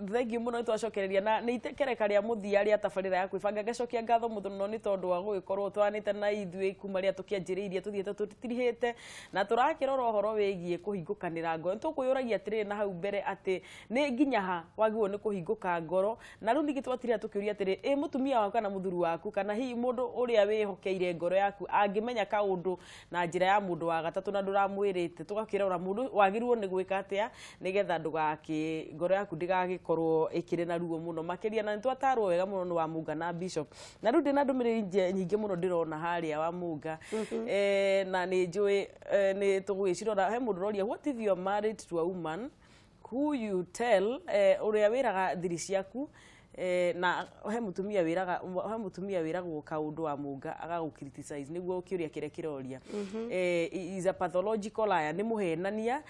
Thengiũ mũno, nĩ twacokereria na nĩ itekereka rĩa mũthia rĩa tabarĩra ya kwĩbanga. Ngacokia ngatho mũno nĩ tondũ wa gũgĩkorwo twanĩte na ithuĩ kuma rĩrĩa tũkĩanjĩrĩirie, tũthiĩte tũtirihĩte na tũrakĩrora ũhoro wĩgiĩ kũhingũkanĩra ngoro. Nĩ tũkwĩyũragia atĩrĩrĩ na hau mbere atĩ nĩ nginya ha wagĩrĩirwo nĩ kũhingũka ngoro, na rĩu ningĩ twatirĩra tũkĩũria atĩrĩ, ĩ mũtumia waku kana mũthuri waku kana hihi mũndũ ũrĩa wĩhokeire ngoro yaku angĩmenya kaũndũ na njĩra ya mũndũ wa gatatũ na ndũramwĩrĩte, tũgakĩrora mũndũ wagĩrĩirwo nĩ gwĩka atĩa nĩgetha ndũgakĩ ngoro yaku ndĩgagĩkorwo ĩkĩrĩ na ruo mũno makĩria. Na nĩ twatarwo wega mũno nĩ Wamunga na Bishop, na rĩu ndĩna ndũmĩrĩri nyingĩ mũno ndĩrona harĩa, Wamunga, na nĩ njũĩ nĩ tũgũgĩcirora. He mũndũ ũroria, "What if you are married to a woman who you tell ũrĩa wĩraga thiri ciaku?" Na he mũtumia wĩragwo kaũndũ wa mũnga agagũ criticize, nĩguo kĩũria kĩrĩa kĩroria. Is a pathological liar, nĩ mũhenania,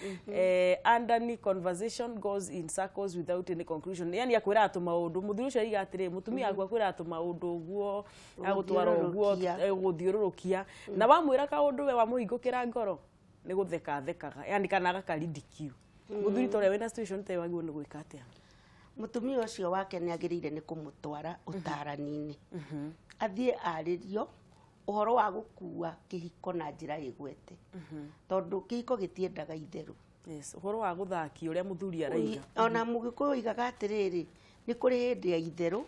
and any conversation goes in circles without any conclusion, yani akwĩraga tũmaũndũ. Mũthuri ũcio aiga atĩrĩ, mũtumia waku akwĩraga tũmaũndũ ũguo, agũtwara ũguo. Gũthiũrũrũkia. Gũthiũrũrũkia, na wamwĩra kaũndũ we wamũhingũkĩra ngoro nĩ gũtheka thekaga, yani kana agakaridicule. Mũthuri ta ũrĩa wĩna situation ta ĩyo agĩrĩirwo nĩ gwĩka atĩa? Mũtumia ũcio wake nĩ agĩrĩire nĩ kũmũtwara ũtarani-inĩ, athiĩ arĩrio ũhoro wa gũkua kĩhiko na njĩra ĩgwete, tondũ kĩhiko gĩtiendaga itherũ. Yes, ũhoro wa gũthakia ũrĩa mũthuri araiga. Ona Mũgĩkũyũ oigaga atĩrĩrĩ, nĩ kũrĩ hĩndĩ ya itherũ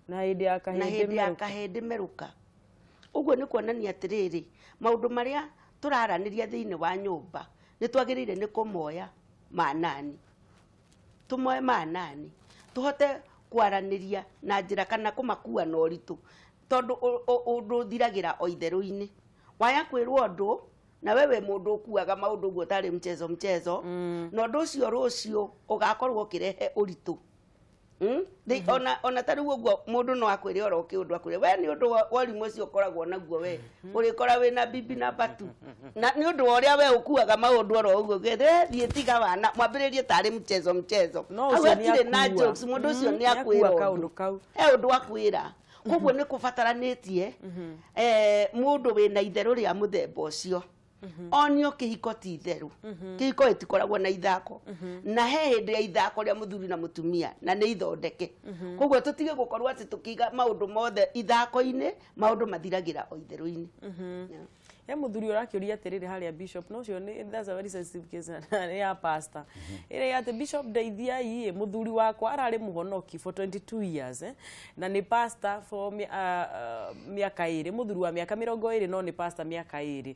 na hĩndĩ ya na kahĩndĩ hĩndĩ ya merũka. Kahĩndĩ merũka. Ũguo nĩ kuonania atĩrĩrĩ, maũndũ marĩa tũraranĩria thĩinĩ wa nyũmba nĩ twagĩrĩire nĩ kũmoya manani, tũmoe manani, tũhote kwaranĩria na njĩra kana kũmakua na ũritũ, tondũ ũndũ ũthiragĩra o itherũ-inĩ. Waya kwĩrwo ũndũ na we wĩ mũndũ ũkuaga maũndũ ũguo tarĩ mchezo mchezo, na ũndũ ũcio rũciũ ũgakorwo ũkĩrehe ũritũ. Ona ta rĩu ũguo mũndũ no akwĩre oro kĩũndũ, akwĩre we nĩ ũndũ wa ũrimũ ũcio ũkoragwo naguo, we ũrĩkora wĩna bibi namba tu, na nĩ ũndũ wa ũrĩa we ũkuaga maũndũ oro ũguo, ũgĩre, thiĩ tiga wana mwambĩrĩrie tarĩ mchezo mchezo. No Hau ũcio nĩ hatirĩ na akua. jokes, mũndũ ũcio nĩ Nĩ akua akwĩra kaũndũ ũndũ kau. He ũndũ akwĩra. Koguo nĩ kũbataranĩtie mũndũ wĩna itherũ rĩa mũthemba ũcio onio kĩhiko ti itherũ. Kĩhiko gĩtikoragwo na ithako, na he hĩndĩ ya ithako rĩa mũthuri na mũtumia na nĩ ithondeke. Koguo tũtige gũkorwo atĩ tũkĩiga maũndũ mothe ithako-inĩ, maũndũ mathiragĩra o itherũ-inĩ. Yeah. He mũthuri ũrakĩũria atĩrĩrĩ harĩa, Bishop, no ũcio nĩ, that's a very sensitive case, na nĩ ya pastor ĩrĩa atĩ, "Bishop, ndeithiai ĩ, mũthuri wakwa ararĩ mũhonoki for 22 years, na nĩ pastor for mĩaka 2, mũthuri wa mĩaka 20, no nĩ pastor mĩaka 2.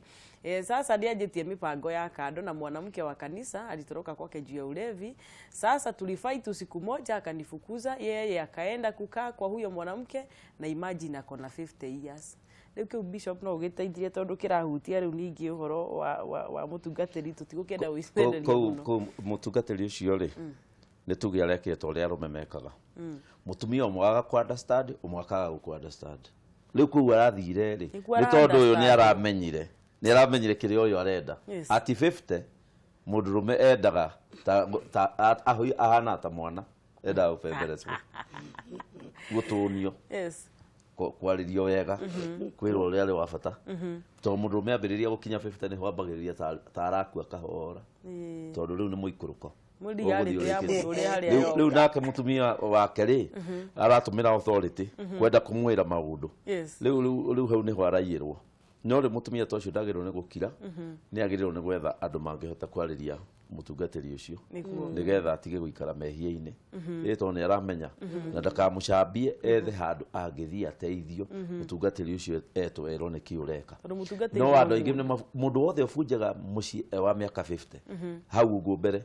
Sasa ndianjĩtie mipango ya kando na mwanamke wa kanisa, alitoroka kwake juu ya ulevi. Sasa tulifight usiku moja, akanifukuza, yeye akaenda kukaa kwa huyo mwanamke, na imagine ako na 50 years." Rĩu kĩu, Bishop, no ũgĩteithie tondũ kĩrahutia rĩu ningĩ ũhoro wa mũtungatĩri, tũtigũkĩenda gwĩcenderia Kũu mũno. Kũu mũtungatĩri ũcio rĩ, nĩ tuge arekire ta ũrĩa arũme mekaga. Mũtumia ũmwe aga kũ understand, ũmwe akaga gũkũ understand. Rĩu kũu arathire rĩ, Nĩkuo nĩ tondũ ũyũ nĩ ara-understand. aramenyire kĩrĩa ũyũ arenda. Ati 50 mũndũrũme endaga ta ahana ta mwana, endaga gũbemberezwo, gũtũnio, kwarĩrio wega, kwĩrwo ũrĩa arĩ wa bata, tondũ mũndũrũme ambĩrĩria gũkinya 50 nĩho ambagĩrĩria ta arakua kahora, tondũ rĩu nĩ mũikũrũko. Nĩ reality ya Ũgũthiĩ mũndũ ũrĩa harĩa Rĩu yoka. rĩu nake mũtumia wake rĩ, aratũmĩra authority kwenda kũmwĩra maũndũ. Rĩu hau nĩho araiyĩrwo. No rĩu mũtumia ta ũcio ndagĩrĩirwo nĩ gũkira, nĩ agĩrĩirwo nĩ gwetha andũ mangĩhota kwarĩria mũtungatĩri ũcio nĩgetha atige gũikara mehia-inĩ, ĩ tondũ nĩ aramenya, na ndakamũcambie, ethe handũ angĩthiĩ ateithio. Mũtungatĩri ũcio etwo erwo nĩkĩ ũreka. Tondũ mũtungatĩri No no andũ aingĩ mũndũ. Mũndũ wothe ũbunjaga mũciĩ e wa mĩaka 50 hau ũguo mbere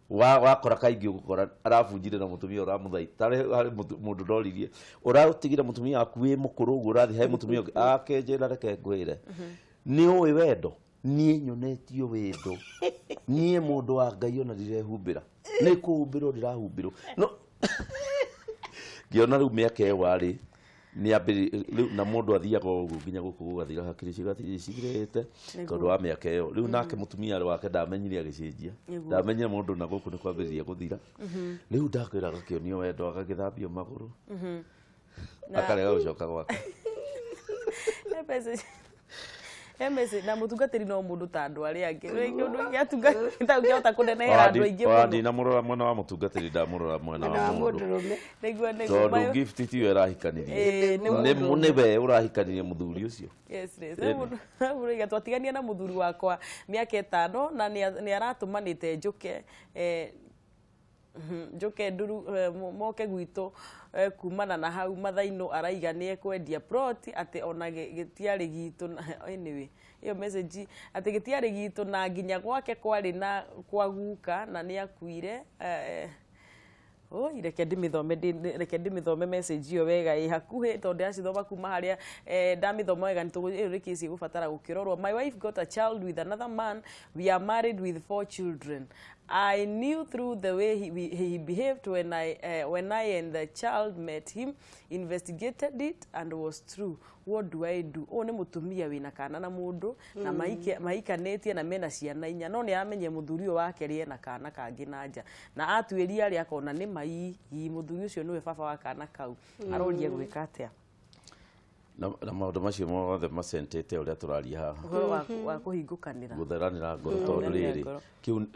wakora kaingĩ ũgũkora arabunjire na mũtumia ũramũthai tarĩ harĩ mũndũ ndoririe, "Ũratigire mũtumia waku wĩ mũkũrũ ũguo, ũrathiĩ he mũtumia ũngĩ?" Akĩnjĩra, "Reke ngwĩre, nĩ ũĩ wendo, niĩ nyonetio wendo, niĩ mũndũ wa Ngai ona ndirehumbĩra, nĩ kũhumbĩrwo ndĩrahumbĩrwo." No ngĩona rĩu mĩaka ĩyo arĩ nĩ rĩu, na mũndũ athiaga o ũguo nginya gũkũ gũgathira, hakiri cigathiĩ cithirĩte tondũ wa mĩaka ĩyo. Rĩu nake mũtumia wake ndamenyire agĩcenjia. Ndamenyire mũndũ na gũkũ nĩ kwambĩrĩria gũthira. Rĩu ndakwĩra, agakĩonio wendo, agagĩthambio magũrũ, akarega gũcoka gwake. He message. He message na mũtungatĩri no mũndũ ta andũ arĩa angĩ. Rĩngĩ ũndũ ũngĩ atungata ũngĩhota kũnenehera andũ aingĩ Ona mũno. ndinamũrora mwena wa mũtungatĩri, ndamũrora mwena Mwena wa wa mũndũ. mũndũrũme. Nĩguo. Tondũ gift tiyo ĩrahikanirie. Ĩĩ, nĩ Nĩ mũndũ. nĩwe ũrahikanirie mũthuri ũcio. Yes. Mũndũ twatigania na mũthuri wakwa mĩaka 5 na nĩ aratũmanĩte njũke njũke nduru moke gwitũ kumana na hau mathaino araiga nĩ ekwendia plot atĩ ona gĩtiarĩ gitũ anyway ĩyo message atĩ gĩtiarĩ gitũ na nginya gwake kwarĩ na kwa guka na nĩ akuire. Oi, reke ndĩmĩthome message ĩyo wega ĩ hakuhĩ tondũ ndĩracithoma kuma harĩa ndamĩthoma wega nĩ ĩyo nĩ kesi ĩgũbatara gũkĩrorwo. My wife got a child with another man. We are married with 4 children. I knew through the way he behaved when I and the child met him, investigated it and was true. What do I do? Ũyũ nĩ mũtumia wĩna kana na mũndũ na mahikanĩtie na mena ciana 4, no nĩ aramenyire mũthuri ũyũ wake rĩ ena kana kangĩ na nja, na atuĩria rĩ akona nĩ mai mũthuri ũcio nĩwe baba wa kana kau. Aroria gwĩka atĩa? Na maũndũ macio mothe macentete ũrĩa tũraria haha. Ũhoro wa kũhingũkanĩra. Gũtheranĩra ngoro, tondũ Gũtheranĩra rĩrĩ ngoro.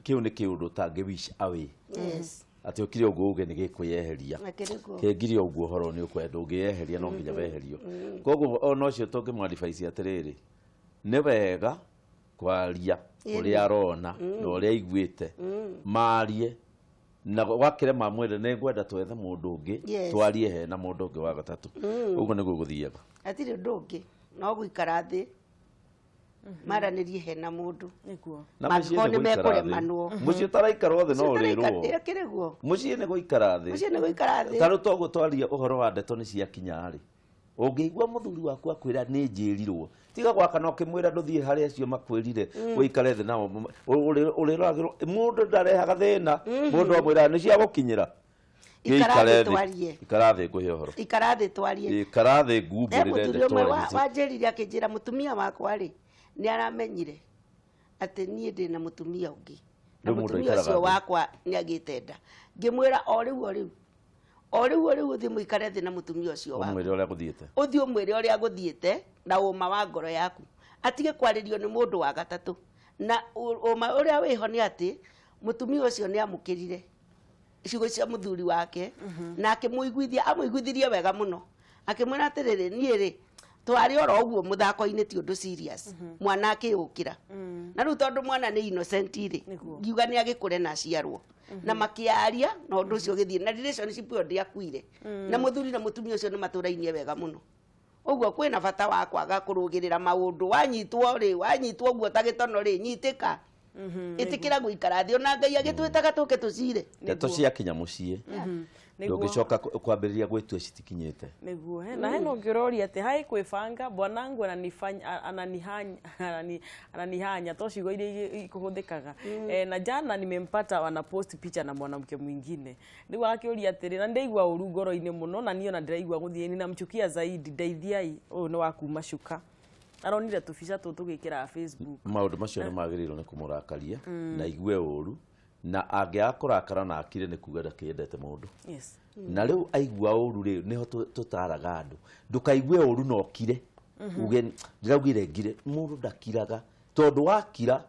kĩu nĩ kĩũndũ ũtangĩ wish away. Atĩ ũkire ũguo uge nĩ gĩkwĩyeheria. Akĩrĩ guo. Kĩngire ũguo ũhoro nĩ ũkwenda ũngĩyeheria no nginya weherio. Koguo ona ũcio tũngĩmwadvise atĩrĩrĩ, nĩ wega kwaria ũrĩa arona na ũrĩa aiguĩte, marie na gwakĩre mamwĩre nĩ ngwenda twethe mũndũ ũngĩ, twarie hena mũndũ ũngĩ wa gatatũ. Ũguo nĩguo gũthiaga. Hatirĩ ũndũ ũngĩ no gũikara thĩ maranĩrie hena mũndũ. Nĩguo. Na mũciĩ Mangĩkorwo nĩ nĩ gũikara thĩ. mekũremanwo. Mũciĩ ũtaraikarwo thĩ no ũrĩrwo. Akĩrĩ guo. Mũciĩ nĩ gũikara thĩ. Mũciĩ nĩ gũikara thĩ. Ta rĩu toguo twaria ũhoro wa ndeto nĩ ciakinya rĩ, ũngĩigua mũthuri waku akwĩra nĩ njĩrirwo, tiga gwakana ũkĩmwĩra ndũthiĩ harĩa acio makwĩrire ũikare thĩ nao ũrĩroragĩrwo. Mũndũ ndarehaga thĩna, mũndũ amwĩraga nĩ cia gũkinyĩra. Ikara Gĩikare thĩ thĩ. twarie. Ikara thĩ ngũhe ũhoro. Ikara thĩ twarie. Ikara thĩ He ngumbũrĩre mũthuri ndeto ũmwe ici. wanjĩrire akĩnjĩra mũtumia wakwa rĩ nĩ aramenyire atĩ niĩ ndĩ na mũtumia ũngĩ na Rĩu mũndũ mũtumia aikaraga ũcio thĩ. wakwa nĩ agĩte nda. Ngĩmwĩra o rĩu o rĩu o rĩu o rĩu ũthiĩ mũikare thĩ na mũtumia ũcio waku. Ũmwĩre ũrĩa gũthiĩte. Ũthiĩ ũmwĩre ũrĩa gũthiĩte na ũma wa ngoro yaku, atige kwarĩrio nĩ mũndũ wa gatatũ. Na ũma ũrĩa wĩho nĩ atĩ mũtumia ũcio nĩ amũkĩrire ciugo cia mũthuri wake na akĩmũiguithia, amũiguithirie wega mũno, akĩmwĩra atĩrĩrĩ, niĩ rĩ twarĩ oro ũguo mũthako-inĩ, ti ũndũ serious. Mwana akĩũkĩra na rĩu tondũ mwana nĩ innocent rĩ, ngiuga nĩ agĩkũre na aciarwo, na makĩaria na ũndũ ũcio ũgĩthiĩ na relationship ĩyo ndĩakuire, na mũthuri na mũtumia ũcio nĩ matũrainie wega mũno. Ũguo kwĩna bata wa kwaga kũrũgĩrĩra maũndũ. Wanyitwo rĩ, wanyitwo ũguo ta gĩtono rĩ, nyitĩka, ĩtĩkĩra gũikara thĩ, ona Ngai agĩtwĩtaga tũke tũcire. Ndeto ciakinya mũciĩ ndũngĩcoka kwambĩrĩria gwĩtua citikinyĩte. Nĩguo. Na hena ũngĩ ũroria atĩ hai kwĩbanga, bwanangu ananifanya ananihanya ananihanya to ciugo iria ikũhũthĩkaga na jana nimempata anapost picha na mwanamke mwingine. Rĩu akĩũria atĩrĩ, na ndĩraigua ũru ngoro-inĩ mũno na niĩ ona ndĩraigua gũthiĩ ninamchukia zaidi, ndeithiai. Ũyũ nĩ wa kuma cuka, aronire tũbica tũtũ tũgĩkĩra Facebook. Maũndũ macio nĩ magĩrĩirwo nĩ kũmũrakaria na igue ũru, na angĩaga kũrakara na akire nĩ kuga ndakĩendete mũndũ. Na rĩu aigua ũru rĩ, nĩho tũtaraga andũ, ndũkaigue ũru na ũkire uge ndĩraugire ngire. Mũndũ ndakiraga, tondũ wakira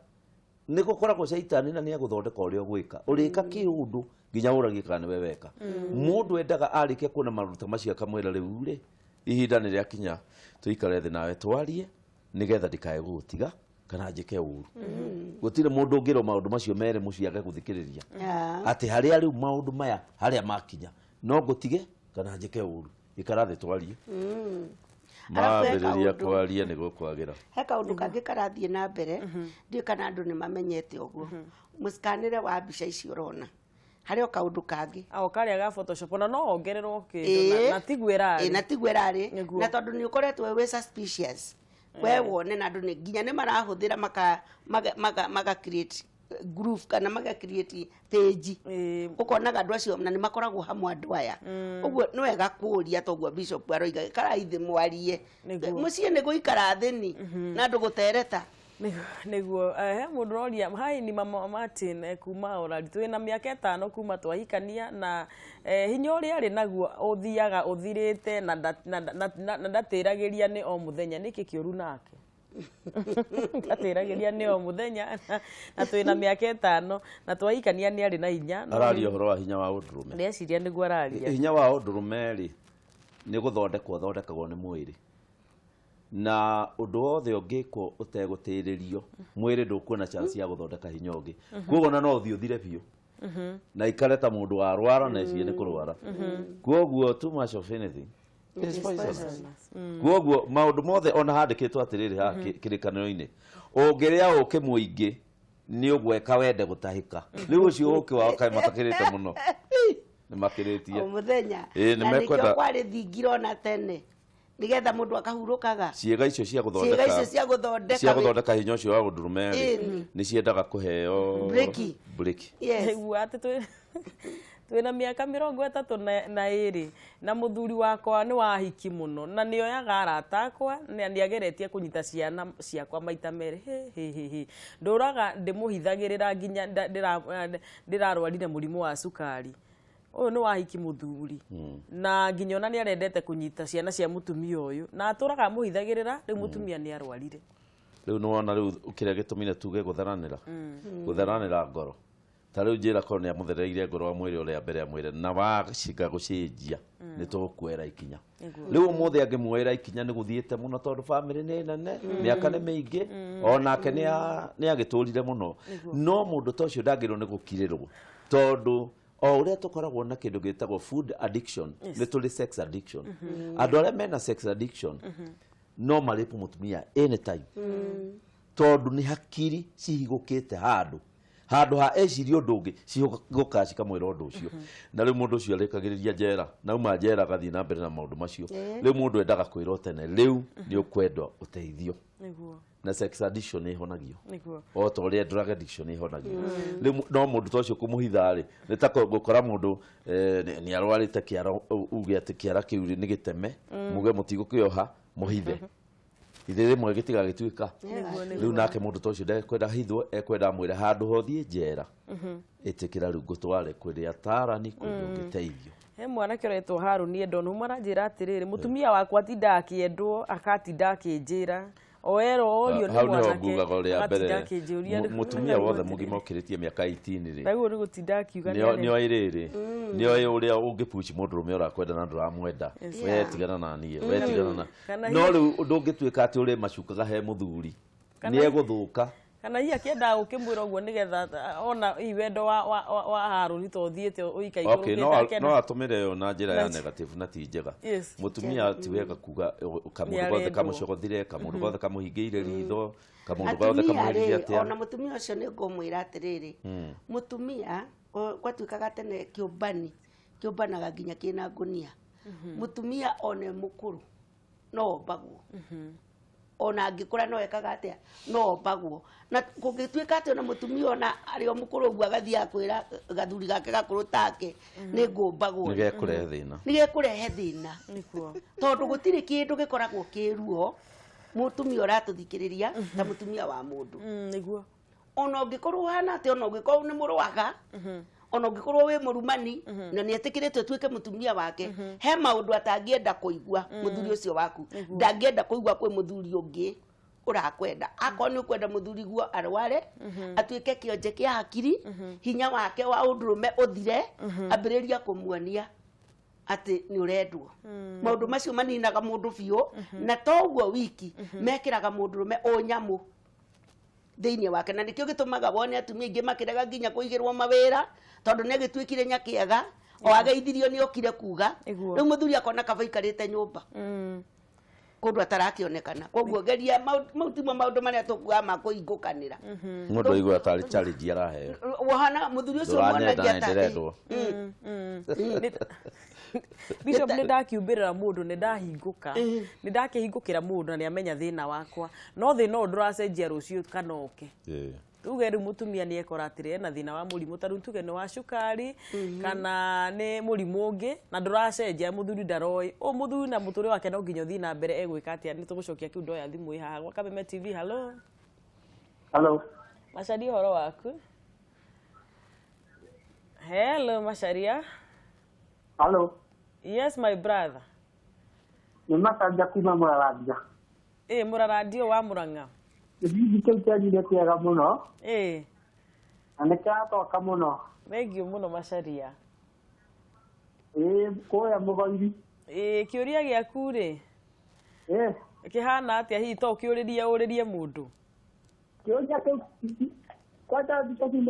nĩ gũkoragwo caitani na nĩ egũthondeka ũrĩa ũgwĩka, ũrĩka kĩũndũ nginya ũragie kana nĩwe weka. Mũndũ endaga arĩkia kuona maũndũ ta macio akamwĩra, rĩu rĩ ihinda nĩ rĩakinya tũikare thĩ nawe twarie nĩgetha ndikae gũgũtiga kana njĩke ũru. Gũtirĩ mũndũ ũngĩrwo maũndũ macio merĩ mũciĩ age gũthikĩrĩria atĩ harĩa rĩu maũndũ maya harĩa makinya no ngũtige kana njĩke ũru, ikara thĩ twarie. Arabu he Mambĩrĩria kaũndũ- kwaria nĩ gũkwagĩra. He kaũndũ kangĩ karathiĩ na mbere, ndiũĩ kana andũ nĩ mamenyete ũguo, mũcikanĩre wa mbica icio ũrona harĩ o kaũndũ kangĩ. O karĩa ga Photoshop ona no ongererwo kĩndũ na tiguo ĩrarĩ. Na tiguo ĩrarĩ. Nĩguo. Na tondũ nĩ ũkoretwo wĩ suspicious we wone na andũ nĩ nginya nĩ marahũthĩra maka create group kana maka create page, ũkonaga andũ acio na nĩ makoragwo hamwe andũ aya. Ũguo nĩ wega kũũria toguo bishop aroiga, karai thĩ mwarie. Mũciĩ nĩ gũikara thĩ ni na andũ gũtereta. Nĩguo. He mũndũ ũroria hai, ni mama Martin kuma Orari, twĩna mĩaka 5 kuma twahikania na hinya ũrĩa arĩ naguo ũthiaga ũthirĩte na ndatĩragĩria nĩ o mũthenya, nĩkĩ kĩũru nake? Ndatĩragĩria nĩ o mũthenya na twĩna mĩaka 5 na twahikania nĩ arĩ na hinya. Araria ũhoro wa hinya wa ũndũrũme. Ndĩreciria nĩguo araria. Hinya wa ũndũrũme rĩ nĩ gũthondekwo ũthondekagwo nĩ mwĩrĩ. Na ũndũ wothe ũngĩkwo ũtegũtĩrĩrio mwĩrĩ ndũkuona chance ya gũthondeka hinya ũngĩ. Koguo ona no ũthiĩ ũthire biũ. Na ikare ta mũndũ warwara na ecirie nĩ kũrwara. Koguo too much of anything is poisonous. Koguo maũndũ mothe ona handĩkĩtwo atĩrĩrĩ haha kĩrĩkanĩro-inĩ, ũngĩrĩa ũkĩ mũingĩ nĩ ũgweka wende gũtahĩka. Rĩu ũcio ũkĩ wao kaĩ matakĩrĩte mũno. Nĩ makĩrĩtie. O mũthenya. Ĩĩ, nĩ Na nĩkĩo mekwenda- kwarĩ thingira ona tene nĩgetha mũndũ akahurũkaga. Ciĩga icio cia Ciĩga gũthondeka icio cia gũthondeka cia gũthondeka hinya ũcio wa ũndũrũme rĩ Ĩni. nĩ ciendaga kũheo Breki. breki. Yes. Nĩguo atĩ twĩna mĩaka 32 na mũthuri wakwa nĩ wahiki mũno na nĩoyaga arata akwa na nĩageretie kũnyita ciana ciakwa maita merĩ. Hĩ, hĩ, hĩ, hĩ. Ndũraga ndĩmũhithagĩrĩra nginya ndĩrarwarire mũrimũ wa cukari. Ũyũ nĩ wahiki mũthuri na nginya ona nĩarendete kũnyita ciana cia mũtumia ũyũ na atũraga amũhithagĩrĩra. Rĩu mũtumia nĩarwarire. Rĩu nĩwona rĩu kĩrĩa gĩtũmire tuge gũtheranĩra. Gũtheranĩra ngoro. Ta rĩu njĩra korwo nĩamũthereire ngoro amwĩre ũrĩa mbere amwĩre na wacinga gũcenjia nĩ tũgũkuoera ikinya. Rĩu ũmũthĩ angĩmuoera ikinya nĩ gũthiĩte mũno tondũ bamĩrĩ nĩ nene, mĩaka nĩ mĩingĩ, onake nĩ agĩtũrire mũno. No mũndũ ta ũcio ndagĩrĩirwo nĩ gũkirĩrwo tondũ o ũrĩa tũkoragwo na kĩndũ gĩtagwo food addiction, nĩ tũrĩ sex addiction. Andũ arĩa mena sex addiction no marĩpu mũtumia anytime tondũ nĩ hakiri cihingũkĩte handũ handũ ha eciria ũndũ ũngĩ cihingũkaga cikamwĩra ũndũ ũcio. Na rĩu mũndũ ũcio arĩkagĩrĩria njera, na auma njera agathiĩ na mbere na maũndũ macio. Rĩu mũndũ endaga kwĩrwo tene, rĩu nĩ ũkwenda ũteithio. Na sex addiction nĩ ĩhonagio. O ta ũrĩa drug addiction ĩhonagio. Rĩu no mũndũ ta ũcio kũmũhitha rĩ, nĩ ta gũkora mũndũ nĩ arwarĩte kĩara, uge atĩ kĩara kĩu nĩ gĩteme, muge mũtigũkĩoha, mũhithe. Ithe rĩmwe gĩtigagĩtuĩka. Rĩu nake mũndũ ta ũcio ndekwenda hithwo, ekwenda amwĩre handũ hothiĩ njera. Ĩtĩkĩra rĩu ngũtware kũrĩ atarani, kũndũ ũngĩteithio. He mwanake ũretwo Harũni Endon, maranjĩra atĩrĩrĩ, mũtumia wakwa atindaga akĩendwo, akatinda akĩnjĩra. O erwo orio nĩ Hau nĩho mwanake, ngugaga ũrĩa agatinda mbere, akĩnjũria mũtumia wothe mũgima ũkĩrĩtie mĩaka 18 rĩ. Naguo nĩ gũtinda akiuga nĩ arenda. Nĩoĩ rĩrĩ, nĩoĩ ũrĩa ũngĩpush mũndũrũme ũrakwenda na ndũramwenda. We tigana na niĩ, we tigana na. Kana No rĩu ndũngĩtuĩka atĩ ũrĩ macukaga he mũthuri. Nĩ egũthũka. Kana hihi akĩendaga gũkĩmwĩra ũguo nĩgetha ona hihi wendo wa Harũni to ũthiĩte ũikaikũrũkĩte Okay, akena. no atũmĩre ĩyo na njĩra ya That's- negative na ti njega. Yes. Mũtumia ti wega kuga kamũndũ Nĩ gothe arendwo. kamũcogothire, kamũndũ gothe kamũhingĩire ritho, kamũndũ gothe Atumia kamwĩrire rĩ, atĩa. ona mũtumia ũcio nĩ ngũmwĩra atĩrĩrĩ, mũtumia gwatuĩkaga tene kĩũmbani, kĩũmbanaga nginya kĩna ngũnia. Mũtumia ona e mũkũrũ no ombagwo. Ona angĩkũra no ekaga atĩa, no ombagwo. Na kũngĩtuĩka atĩ ona mũtumia ona arĩ o mũkũrũ ũguo agathiĩ akwĩra gathuri gake gakũrũ take, nĩ ngũmbagwo. Nĩ gekũrehe thĩna. Nĩ gekũrehe thĩna. Nĩguo. Tondũ gũtirĩ kĩndũ gĩkoragwo kĩ ruo mũtumia ũratũthikĩrĩria ta mũtumia wa mũndũ. Nĩguo. Ona ũngĩkorwo ũhana atĩa, ona ũngĩkorwo nĩ mũrwaga, ona ũngĩkorwo wĩ mũrumani, na nĩ etĩkĩrĩte ũtuĩke mũtumia wake, he maũndũ atangĩenda kũigua mũthuri ũcio waku. Ndangĩenda kũigua kwĩ mũthuri ũngĩ ũrakwenda. Akorwo nĩ ũkwenda mũthuri guo arware, atuĩke kĩonje kĩa hakiri, hinya wake wa ũndũrũme ũthire, ambĩrĩria kũmuonia atĩ nĩ ũrendwo. Maũndũ macio maninaga mũndũ biũ, na to ũguo wiki, mekĩraga mũndũrũme ũnyamũ thĩinĩ wake. Na nĩkĩo gĩtũmaga wone atumia aingĩ makĩrega nginya kũigĩrwo mawĩra, tondũ nĩ agĩtuĩkire nyakĩaga, o ageithirio nĩ okire kuga. Rĩu mũthuri akona kaba aikarĩte nyũmba. Kũndũ atarakĩonekana. Koguo geria mau timo maũndũ marĩa tũkuaga ma kũhingũkanĩra. Mũndũ aigua tarĩ challenge araheo. Wahana mũthuri ũcio Ndũranyenda mwonagia na ta ndĩrendwo. Bishop, nĩ ndakiumbĩrĩra mũndũ, nĩ ndahingũka. Nĩ ndakĩhingũkĩra mũndũ na nĩ amenya thĩna wakwa. No thĩna ũyũ ndũracenjia rũciũ kana ũke. Tuge rĩu mũtumia nĩ ekora atĩrĩ ena thĩna wa mũrimũ, ta rĩu tuge nĩ wa cukari kana nĩ mũrimũ ũngĩ na ndũracenjia, mũthuri ndaroĩ. Ũyũ mũthuri na mũtũrĩre wake no nginya ũthiĩ na mbere, egwĩka atĩa? Nĩ tũgũcokia kĩu ndoya thimũ ĩ haha gwa Kameme TV. Hello. Hello. Macharia, ũhoro waku? Hello, Macharia. Hello. Yes, my brother. Nĩ Macharia kuma Mũrarandia. Ĩ mũrarandio wa Mũrang'a. Gĩbindi kĩu kĩanyu nĩ kĩega mũno Ĩ na nĩ kĩratwaka mũno. Thengiũ mũno Macharia. Ĩ kũrĩa Mũgoiri. Ĩ kĩũria gĩaku rĩ Ĩ kĩhana atĩa hihi to ũkĩũrĩrie ũrĩrie mũndũ? Kĩũria kĩu kwanza Bishofu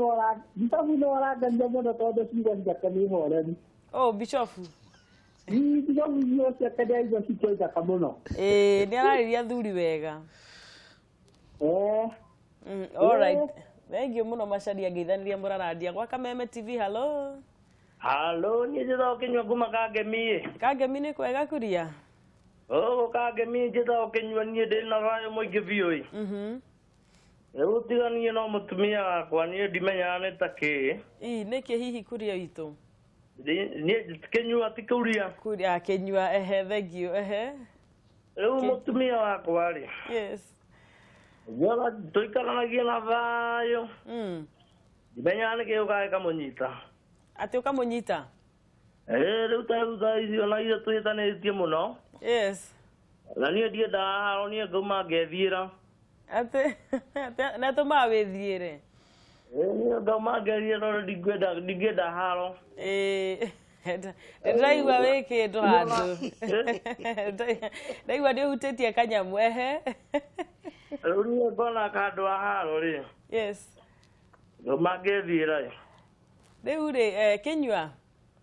no arangania mũno tondũ ciugo ciake nĩ horeru. Oh, Bishofu. Ĩ Bishofu ciugo ciake nĩ aigua cikĩ thaka mũno. Ĩ nĩ ararĩria athuri wega. Eh. All right. Thengiũ mũno Macharia, ngeithanĩria mũrarandia gwa Kameme TV. Hello. Halo, niĩ njĩtagwo Kĩnyua kuma Kangemi. Kangemi nĩ kwega kuria? Gũkũ Kangemi njĩtagwo Kĩnyua, niĩ ndĩ na thayũ mũingĩ biũ ĩ. Rĩu tiga niĩ no mũtumia wakwa, niĩ ndimenyaga nĩ ta kĩ. Ĩ nĩkĩ hihi kuria witũ? Niĩ Kĩnyua ti kuria. Kuria Kĩnyua, ehe, thengiũ, ehe. Rĩu mũtumia wakwa rĩ. Yes. Njoga tũikaranagia na thayũ. Ndimenyaga nĩkĩ gĩũkaga gĩkamũnyita. Atĩ ũkamũnyita? Ĩ rĩu ta rĩu thaa ici ona ithuĩ twĩtanĩtie mũno. Yes. Na niĩ ndiendaga haro, niĩ ngauma ngethiĩra. Atĩ na tũmaga wĩthiĩre? Ĩ niĩ ngauma ngethiĩra tondũ ndingĩenda haro. Ĩ ndĩraigua wĩ kĩndũ handũ. Ndaigua nĩ ũhutĩtie kanyamũ, ehe. Rĩu niĩ ngona kandũ wa haro rĩ. Yes. Ngauma ngethiĩra ĩ. Rĩu rĩ, Kĩnyua.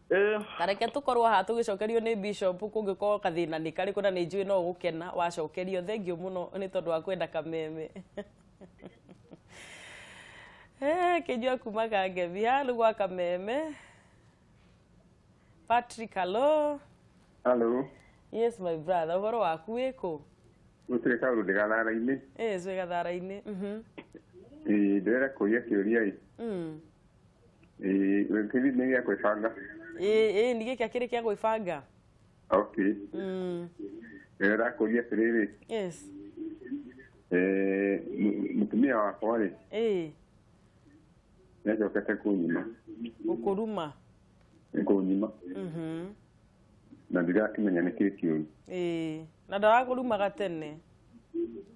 Ĩ. Tareke tũkorwo haha tũgĩcokerio nĩ Bishop kũngĩkorwo kathĩna nĩ karĩkũ na nĩ njũĩ no ũgũkena wacokerio. Thengiũ mũno nĩ tondũ wa kwenda Kameme. Kĩnyua kuma Kangemi haha nĩ gwa Kameme. Patrick, hello. Hello. Yes my brother, ũhoro waku wĩkũ? Gũtirĩ kaũndũ ndĩ Gathara-inĩ. Yes, wĩ Gathara-inĩ. Ĩ ndĩrenda kũria kĩũria ĩ. Ĩ gĩbindi nĩ gĩa gwĩbanga. Ĩ nĩ gĩkĩ kĩrĩ kĩa gwĩbanga. Okay. Ndĩrenda kũria atĩrĩrĩ. Yes. Mũtumia wakwa rĩ. Ĩ. Nĩacokete kũnyima. Gũkũruma. Kũnyima. Na ndirakĩmenya nĩkĩ kĩũru. Ĩ na ndarakũrumaga tene.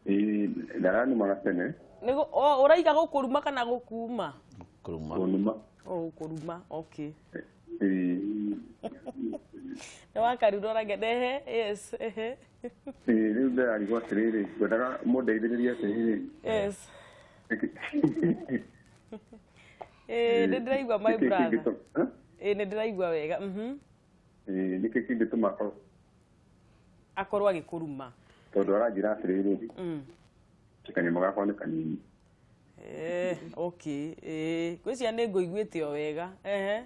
Ĩ ndaranumaga tene. Nĩ ũraiga gũkũruma kana gũkuma? Kũruma. Kũnuma. Oh, gũkũruma, okay. Ĩ. Nĩ wakarurwo range ehe, yes, ehe. Ĩ rĩu ndĩrarigwo atĩrĩrĩ, ngwendaga mũndeithĩrĩrie atĩrĩrĩ. Yes. Ĩ nĩ ndĩraigua my brother. Ĩ nĩ ndĩraigua wega. Ĩ nĩkĩ kĩngĩtũma akorwo agĩkũruma? Tondũ aranjĩra atĩrĩrĩ. Kanyamũ gakwa nĩ kanini. Okay. Ngwĩciria nĩ ngũiguĩte o wega. Ehe.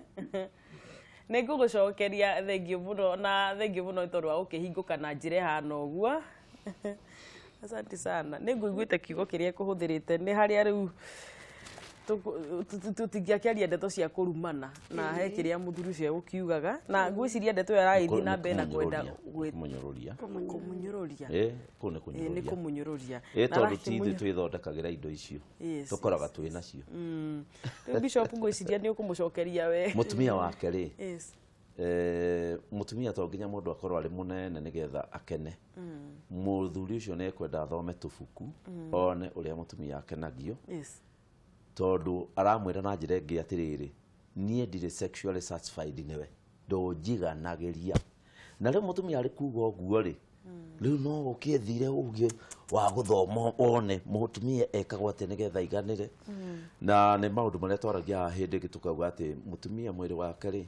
Nĩ ngũgũcokeria thengiũ mũno na thengiũ mũno nĩ tondũ wa gũkĩhingũka na njĩra ĩhana ũguo. Asante sana. Nĩ ngũiguĩte kiugo kĩrĩa kũhũthĩrĩte nĩ harĩa rĩu tũtingĩakĩaria ndeto cia kũrumana na he kĩrĩa mũthuri ũcio egũkiugaga na ngwĩciria ndeto ĩyo aragĩthiĩ na mbere na kwenda kũmũnyũrũria. Kũmũnyũrũria. Kũu nĩ kũnyũrũria. Nĩ kũmũnyũrũria. Tondũ ti ithuĩ twĩthondekagĩra indo icio. Tũkoraga twĩ nacio. Rĩu Bishop ngwĩciria nĩ ũkũmũcokeria we. Mũtumia wake rĩ. Yes. Mũtumia to nginya mũndũ akorwo arĩ mũnene nĩgetha akene. Mũthuri ũcio nĩ ekwenda athome tũbuku one ũrĩa mũtumia akenagio. Yes. Tondũ aramwĩra na njĩra ĩngĩ atĩrĩrĩ, niĩ ndirĩ sexually satisfied nĩwe, ndũnjiganagĩria. Na rĩu mũtumia arĩ kuga ũguo rĩ, rĩu no ũkĩethire ũgĩ wa gũthoma one mũtumia ekagwo atĩa nĩgetha aiganĩre. Na nĩ maũndũ marĩa twaragia haha hĩndĩ ĩngĩ tũkauga atĩ mũtumia mwĩrĩ wake rĩ,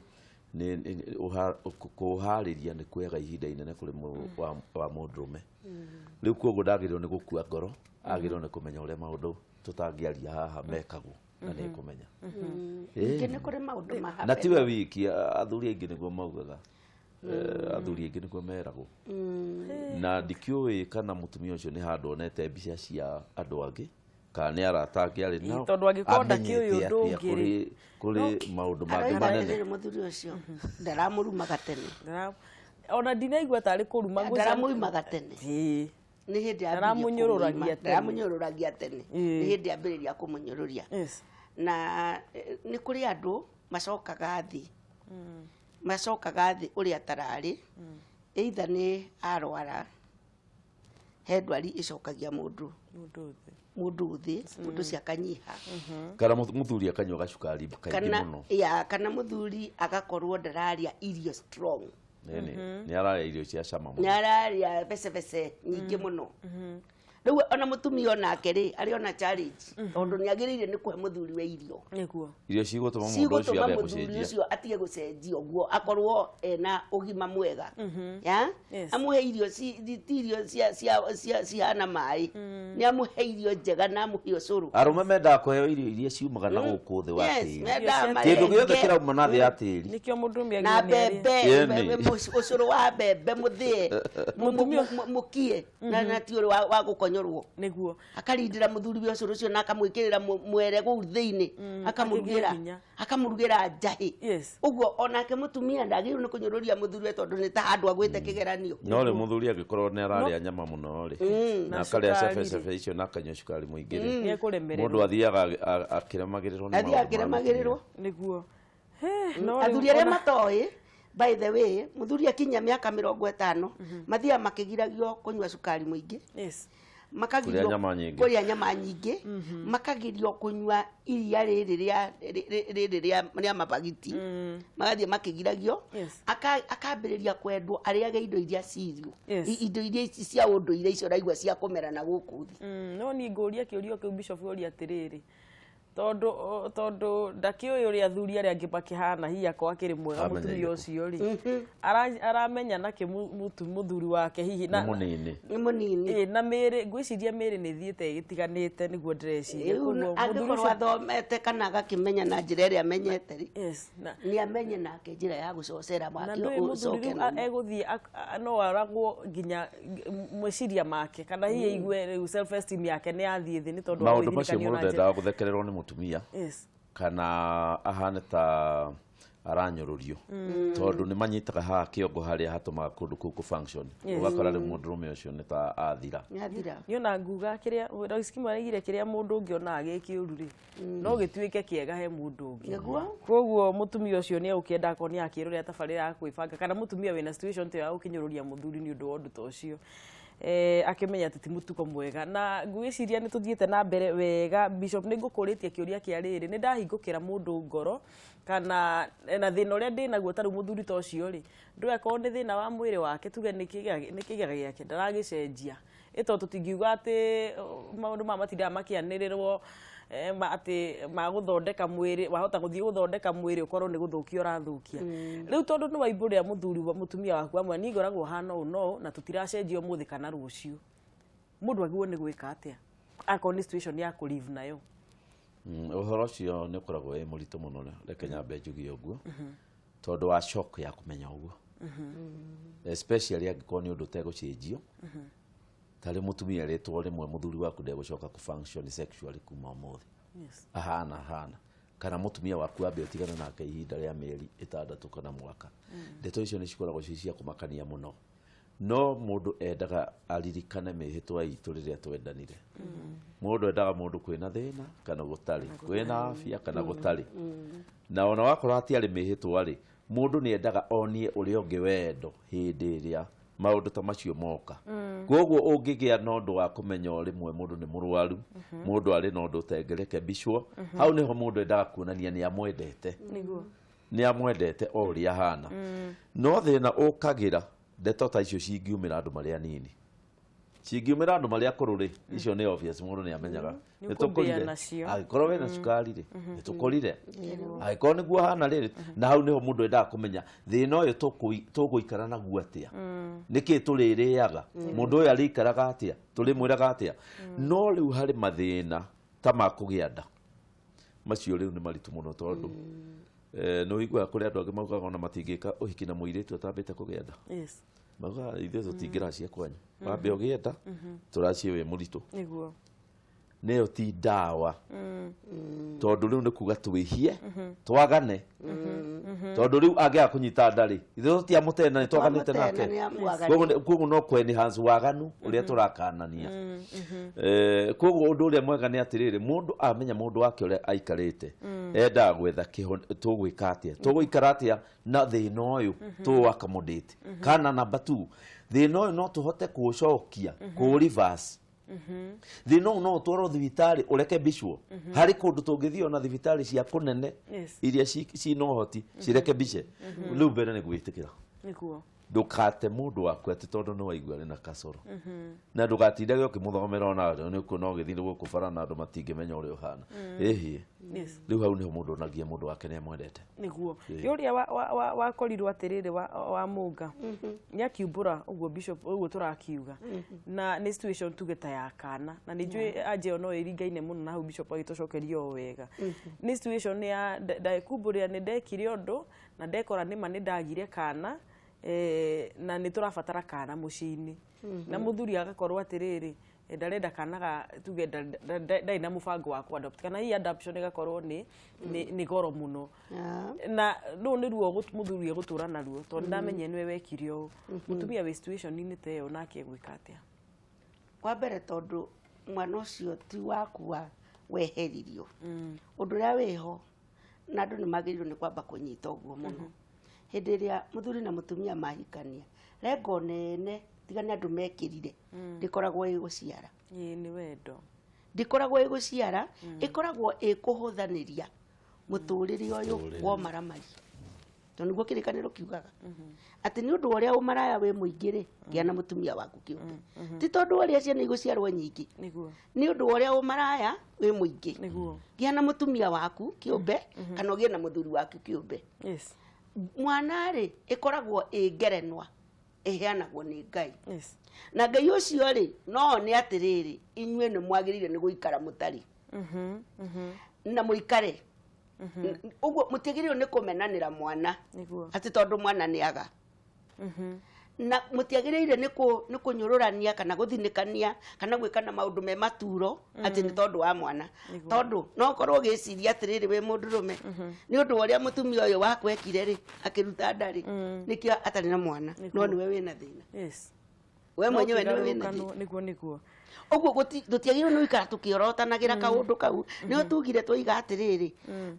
kũũharĩria nĩ kuoyaga ihinda inene kũrĩ wa mũndũrũme. Rĩu koguo ndagĩrĩirwo nĩ gũkua ngoro, agĩrĩirwo nĩ kũmenya ũrĩa maũndũ tũtangĩaria haha mekagwo na nĩ kũmenya. Ningĩ nĩ kũrĩ maũndũ ma Na tiwe wiki, athuri aingĩ nĩguo maugaga. Athuri aingĩ nĩguo meragwo. Na ndikĩũĩ kana mũtumia ũcio nĩ handũ onete mbica cia andũ angĩ kana nĩ arata angĩ arĩ nao. Tondũ angĩkorwo ndakĩũĩ ũndũ ũngĩ rĩ. Kũrĩ maũndũ mangĩ manene. Aroiga mũthuri ũcio ndaramũrumaga tene. Ona ndinaigua tarĩ kũruma ngwĩciria- Ndaramurumaga tene. Nĩ hĩndĩ ambĩrĩria Ndaramunyũrũragia tene. Ndaramunyũrũragia tene. Nĩ hĩndĩ ambĩrĩria kũmũnyũrũria. Yes. Na nĩ kũrĩ andũ macokaga thĩ. Macokaga thĩ ũrĩa tararĩ. Either nĩ arwara. He ndwari ĩcokagia mũndũ Mũndũ thĩ. Mũndũ thĩ, mũndũ ũcio akanyiha. Kana mũthuri akanyua gacukari kaingĩ kana mũno. Ya, kana mũthuri agakorwo ndararĩa irio strong. Nĩ ararĩa irio cia cama Nĩ mũno. Ararĩa becebece nyingĩ mũno. Rĩu ona mũtumia onake rĩ, arĩ ona challenge, tondũ nĩ agĩrĩire nĩ kũhe mũthuri we irio Nĩguo. Irio cigũtũma mũndũ ũcio cigũtũma age mũthuri gũcenjia. Ũcio atige gũcenjia ũguo, akorwo ena ũgima mwega ya. Amũhe irio ti irio cia cihana maĩ, nĩ amũhe irio njega na amũhe ũcũrũ. Arũme mendaga kũheo irio iria ciumaga na gũkũ thĩ wa tĩri. Mendaga Kĩndũ gĩothe marenge kĩrauma na thĩ ya tĩri. Nĩkĩo mũndũrũme na agĩrĩirwo nĩ arĩe. mbembe. Ĩni. Ũcũrũ wa mbembe mũthĩe, mũkie na ti ũrĩ wa gũkonyorwo. Nĩguo. Akarindĩra mũthuri we ũcũrũ ũcio na akamwĩkĩrĩra mwere kũu thĩinĩ, akamũrugĩra. Akĩgĩe hinya. Akamũrugĩra njahĩ. Ũguo onake mũtumia ndagĩrĩirwo nĩ kũnyũrũria mũthuri we, tondũ nĩ ta handũ agwĩte kĩgeranio. No rĩ, mũthuri angĩkorwo nĩ ararĩa nyama mũno rĩ, na Na akarĩa cukari cebe rĩ. cebe icio na akanyua cukari mũingĩ rĩ, Nĩ ekũremererwo. mũndũ athiaga akĩremagĩrĩrwo nĩ athiĩ maũndũ ma akĩremagĩrĩrwo. mũtumia. Nĩguo. He, no rĩu Athuri arĩa matoĩ, by the way, mũthuri akinyia mĩaka 50, mathiaga makĩgiragio kũnyua cukari mũingĩ, makagirio Kũrĩa nyama nyingĩ. Kũrĩa nyama nyingĩ, makagirio kũnyua iria rĩrĩ rĩa rĩrĩ rĩa mabagiti, magathiĩ makĩgiragio. Akambĩrĩria kwendwo arĩage indo iria cirio, indo iria ici cia ũndũire, icio ũraigua cia kũmera na gũkũ thĩ. No niĩ ngũria kĩũria kĩu, Bishop, ũria atĩrĩrĩ, tondũ ndakĩũĩ ũrĩa athuri arĩa angĩ makĩhana, hihi akorwo akĩrĩ mwega. Amenya Mũtumia irĩkũ. ũcio rĩ, aramenya nakĩ mũthuri wake hihi Nĩ mũnini. Nĩ mũnini. Ĩ, na mĩĩrĩ, ngwĩciria mĩĩrĩ nĩ ĩthiĩte ĩgĩtiganĩte, nĩguo ndĩreciria. Rĩu Koguo mũthuri angĩkorwo ũcio athomete kana agakĩmenya na njĩra ĩrĩa amenyete rĩ, yes, na nĩ amenye nake njĩra ya gũcocera na mwaki ndũĩ mũthuri ũcoke rĩu na egũthiĩ no aragwo nginya meciria make, kana hihi aigue rĩu self esteem yake nĩ yathiĩ thĩ nĩ tondũ wa Maũndũ macio gwĩthirikanio mũndũ na njĩra ndendaga gũthekererwo nĩ mũtumia kana ahane ta aranyũrũrio, tondũ nĩ manyitaga haha kĩongo harĩa hatũmaga kũndũ kũu kũ function. Ũgakora rĩu mũndũrũme ũcio nĩ ta athira. Nĩathira. Niona nguga kĩrĩa Lois Kimwe araigire, kĩrĩa mũndũ ũngĩ onaga gĩ kĩũru rĩ, no gĩtuĩke kĩega he mũndũ ũngĩ. Koguo mũtumia ũcio nĩ egũkĩenda akorwo nĩ akĩrorera tabarĩra ya kwĩbanga, kana mũtumia wĩna situation ta ĩyo ya gũkĩnyũrũria mũthuri nĩ ũndũ wa ũndũ ta ũcio, akĩmenya atĩ ti mũtugo mwega. Na ngwĩciria nĩ tũthiĩte na mbere wega. Bishop, nĩ ngũkũrĩtie kĩũria kĩa rĩrĩ, nĩ ndahingũkĩra mũndũ ngoro kana na thĩna ũrĩa ndĩnaguo, ta rĩu mũthuri ta ũcio rĩ, ndũĩ akorwo nĩ thĩna wa mwĩrĩ wake, tuge nĩ kĩgĩa gĩake ndaragĩcenjia, ĩ tondũ tũtingiuga atĩ maũndũ maya matindaga makĩanĩrĩrwo, atĩ magũthondeka mwĩrĩ, wahota gũthiĩ gũthondeka mwĩrĩ ũkorwo nĩ gũthũkia ũrathũkia. Rĩu tondũ nĩ waimbũrĩra mũthuri mũtumia waku amwe, niĩ ngoragwo hana ũũ no ũũ, na tũtiracenjia ũmũthĩ kana rũciũ, mũndũ agĩrĩirwo nĩ gwĩka atĩa akorwo nĩ situation ya kũ live nayo? Ũhoro ũcio nĩ ũkoragwo wĩ mũritũ mũno, reke nyambe njuge ũguo, tondũ wa shock ya kũmenya ũguo, especially angĩkorwo nĩ ũndũ ũtegũcenjio. Tarĩ mũtumia rĩtwo rĩmwe mũthuri waku ndegũcoka kũ function sexually kuma ũmũthĩ, ahana ahana, kana mũtumia waku ambe ũtigane nake ihinda rĩa mĩeri 6 kana mwaka, ndeto icio nĩ cikoragwo ci cia kũmakania mũno. No mũndũ endaga aririkane mĩhĩtwa itũ rĩrĩa twendanire. Mũndũ endaga mũndũ kwĩna thĩna kana gũtarĩ, kwĩna afya kana gũtarĩ, na ona wakorwo hatiarĩ mĩhĩtwa rĩ, mũndũ nĩ endaga onie ũrĩa ũngĩ wendo hĩndĩ ĩrĩa maũndũ ta macio moka. Koguo ũngĩgĩa na ũndũ wa kũmenya o rĩmwe mũndũ nĩ mũrwaru, mũndũ arĩ na ũndũ ũtengĩrekebicwo, hau nĩho mũndũ endaga kuonania nĩ amwendete, nĩ amwendete o ũrĩa ahana. No thĩna ũkagĩra ndeto ta icio cingiumĩra andũ marĩa anini, cingiumĩra andũ marĩa akũrũ rĩ, icio nĩ obvious, mũndũ nĩ amenyaga. Nĩ nĩ ũkũmbĩa tũkũrire nacio. Angĩkorwo wĩna cukari rĩ, nĩ tũkũrire, angĩkorwo nĩguo hana rĩrĩ, na hau nĩho mũndũ endaga kũmenya thĩna ũyũ tũgũikara naguo atĩa, nĩkĩ tũrĩrĩaga, mũndũ ũyũ arĩikaraga atĩa, tũrĩmwĩraga atĩa. No rĩu harĩ mathĩna ta ma kũgĩa nda, macio rĩu nĩ maritũ mũno, tondũ nĩ ũiguaga kũrĩ andũ angĩ maugaga ona matingĩka ũhiki na mũirĩtu atambĩte kũgĩa nda. Maugaga ithuĩ tũtingĩracia kwanyu, wambe ũgĩe nda, tũracie wĩ mũritũ. Nĩyo ti ndawa, tondũ rĩu nĩ kuga twĩhie twagane, tondũ rĩu angĩaga kũnyita nda rĩ, ithuĩ tũtiamũtena, nĩ twaganĩte nake. Koguo no kũ enhance waganu ũrĩa tũrakanania. Koguo ũndũ ũrĩa mwega nĩ atĩrĩrĩ, mũndũ amenya mũndũ wake ũrĩa aikarĩte, endaga gwetha tũgwĩka atĩa, tũgũikara atĩa na thĩna ũyũ, tũ accommodate. Kana number 2, Thĩna ũyũ no tũhote kũũcokia, kũũ reverse. Thĩna ũyũ no ũtwarwo thibitarĩ ũrekebicwo. Harĩ kũndũ tũngĩthiĩ ona thibitarĩ cia kũnene iria cina ũhoti cirekebice. Rĩu mbere nĩ gwĩtĩkĩra. Nĩguo. Ndũkate mũndũ waku atĩ tondũ nĩ waigua arĩ na kacoro. Na ndũgatindage ũkĩmũthomera ona nĩ ũkuona ũgĩthiĩ gũkũ bara na andũ matingĩmenya ũrĩa ũhana. Ĩhĩ. Rĩu hau nĩho mũndũ onagia mũndũ wake nĩ amwendete. Nĩguo. Kĩũria wakorirwo atĩrĩrĩ wa Mũnga. Nĩ akiumbũra ũguo Bishop ũguo tũrakiuga. Na nĩ situation tuge ta ya kana. Na nĩ njũĩ anja ĩyo no ĩringaine mũno na hau Bishop agĩtũcokeria o wega. Nĩ situation ya ndekumbũrĩra nĩ ndekire ũndũ na ndekora nĩma nĩ ndagire kana. Na nĩ tũrabatara kana mũciĩ-inĩ. Na mũthuri agakorwo atĩrĩrĩ, ndarenda kana ga tuge ndarĩ na mũbango wa ku-adopt, kana hihi adoption ĩgakorwo nĩ goro mũno. Na rũu nĩ ruo mũthuri egũtũra naruo, tondũ ndamenye nĩwe wekire ũũ. Mũtumia wĩ situation-inĩ ta ĩyo nake egwĩka atĩa? Wa mbere tondũ mwana ũcio ti waku wa weheririo. Ũndũ ũrĩa wĩho na andũ nĩ magĩrĩirwo nĩ kwamba kũnyita ũguo mũno. Hĩndĩ ĩrĩa mũthuri na mũtumia mahikania, rengo nene tiga nĩ andũ mekĩrire, ndĩkoragwo ĩgũciara. Ĩĩ, nĩ wendo. Ndĩkoragwo ĩgũciara, ĩkoragwo ĩkũhũthanĩria mũtũrĩre ũyũ wa ũmaramari. Tondũ nĩguo kĩrĩkanĩro kiugaga. Atĩ nĩ ũndũ wa ũrĩa ũmaraya wĩ mũingĩ rĩ, gĩa na mũtumia waku kĩũmbe. Ti tondũ wa ũrĩa ciana igũciarwo nyingĩ. Nĩ ũndũ wa ũrĩa ũmaraya wĩ mũingĩ. Gĩa na mũtumia waku kĩũmbe, kana ũgĩe na mũthuri waku kĩũmbe. Mwana rĩ, ĩkoragwo ĩ ngerenwa, ĩheanagwo nĩ Ngai. Na Ngai ũcio rĩ, no one atĩrĩrĩ, inyuĩ nĩ mwagĩrĩire nĩ gũikara mũtarĩ. Na mũikare. Ũguo mũtiagĩrĩirwo nĩ kũmenanĩra mwana. Atĩ tondũ mwana nĩ aga. Na mũtiagĩrĩire nĩ kũnyũrũrania kana gũthinĩkania kana gwĩkana maũndũ me maturo atĩ nĩ tondũ wa mwana. Tondũ no ũkorwo ũgĩciria atĩrĩrĩ wĩ mũndũrũme, nĩ ũndũ wa ũrĩa mũtumia ũyũ waku ekire rĩ, akĩruta nda rĩ, nĩkĩo atarĩ na mwana, no nĩwe wĩna thĩna. We mwenyewe nĩwe wĩna thĩna. Nĩguo, nĩguo. Ũguo tũtiagĩrĩirwo nĩ gũikara tũkĩorotanagĩra kaũndũ kau. Nĩho tugire twoiga atĩrĩrĩ,